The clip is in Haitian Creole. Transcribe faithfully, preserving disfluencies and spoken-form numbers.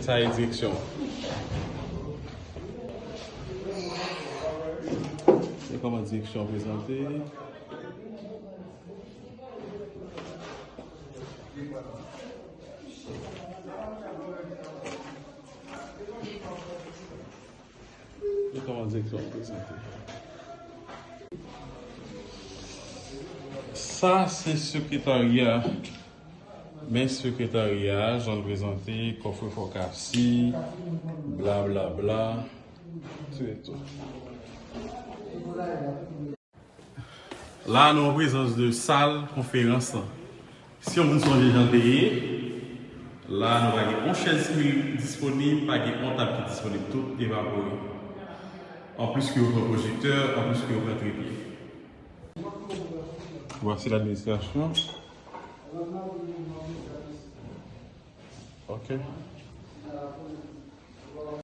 Sa e direksyon. Se kòman direksyon prezante. E kòman direksyon prezante. Sa se sekretarya. Men sekretarya, jan l prezante, kòfrefò kasi, blablabla. Tire tou. La, nou an prezans de sal konferans lan. Si yon moun sonje jan l te ye, la, nou pa gen yon chèz ki disponib, pa gen yon tab ki disponib, tout evapore. Anplis ke yo pran pwojektè, anplis ke yo pran trepye. Voici l'administration. Ok.